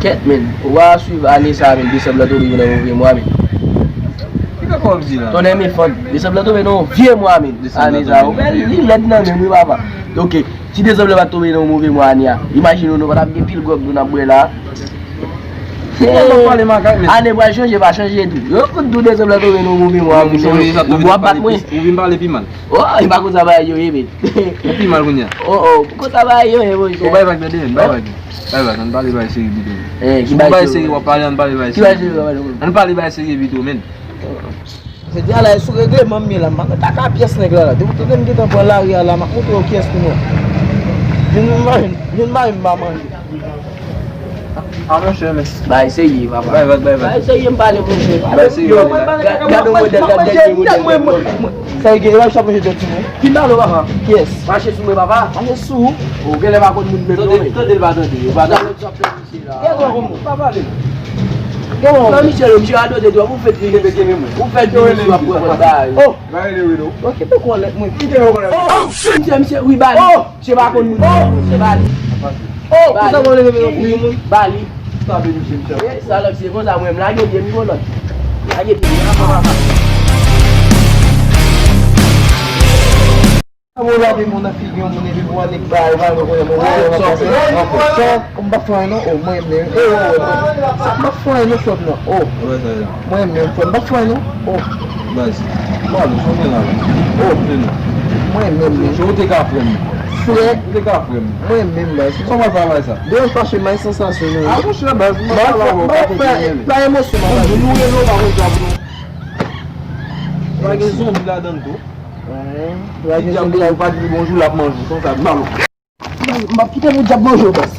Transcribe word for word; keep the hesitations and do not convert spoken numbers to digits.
Kèt, men. Ou pa swiv ane sa, men. Desanm lan tonbe nan move mwa, men. Ki kakò w ap di la? Tonnè, men, fòt. Desanm lan tonbe nan yon vye mwa, men. Desanm lan ane sa, tonbe nan vye mwa. Li lèd nan menm, wi, papa. Ok. Si desanm lan pa t tonbe nan yon move mwa ane a, imajine w, nou pa t ap gen pil gwòg nou n ap bwè la. Ou pa pale makak, men. Ane pral chanje, pa chanje tou. Yo fout tou desanm lan tonbe nan yon move mwa, monchè. Ou ap bat mwen. Ou vin pale pi mal. Oh, e pa konsa bagay yo ye, men. Ou pi mal kounye a. Oh, oh, konsa bagay yo ye, monchè. Ou bay vag, tande, bay vag. Bay vag, ann pale bagay serye pito. Eh, ki bagay serye w ap pale, ann pale bagay serye. Ki bagay serye w ap pale? Ann pale bagay serye pito, men. Se di a la, e sou regleman m ye la, m pa nan kaka pyès nèg la la. Depi w te konn gentan pran lari a la, m ap montre w kiyès pou mwen. Vin mari m, vin mari m pa manje. A monchè, men. Bay serye, papa. Bay vag, bay vag. Bay serye, m pale, monchè. Bay serye, bay vag. Gad yon modèl, gad dènye modèl. Sa e gen, e pa chap manje dòt sou mwen. Ki balo, papa? Kiyès? Mache sou mwen, papa. Mache sou ou? Ou genlè pa konn moun menm non, men. Tande l pa tande, yo pa tande. Sa lòt sa ap fè misye la. Gen lò kòman? Pa pale. Gen lò. Non, misye, misye radote twòp, ou fè li. Kenbe, kenbe mwen. Ou fè li, misye ap pran kòd bagay. Oh! Pa rele wi non. Bon, kite kòlèt mwen. Kite yo kòlèt. Oh, shit, misye, misye, wi, ba li. Oh! Misye pa konn moun. Oh! Misye ba li. Oh, konsa mwen leve yo pou moun. Ba li. Tape misye, misye. Eh, sa lòt, se konsa mwen, m lage pye m, wi, lòt. Lage pye m, lage pye m. Sa mwen lave moun nan figi yon moun epi pou annik ba yo, ba yo konnen mwen wè yo nan pase. Sa, m pa fè anyen non, oh, mwen menm, oh, oh, oh. M pa fè anyen non, frè m nan, oh. Mwen menm, frè m, m pa fè anyen non, oh. Baz, m pa wè sa w gen la. Oh. Mwen menm, menm. Se ou te ka frè m. Frè. Ou te ka frè m. Mwen menm, baz. Sa w pa travay sa? Deranj pa che may sansasyon non. A monchè, baz, m pa pale avè w, pa konprann. Pa emosyon, pa. Moun nou rele w pa konn sa pou nou. Pa gen zonbi ladan l tou. Ti dyab ou pa di li bonjou, l ap manje w konsa, balo. M ap kite pou dyab manje w, baz.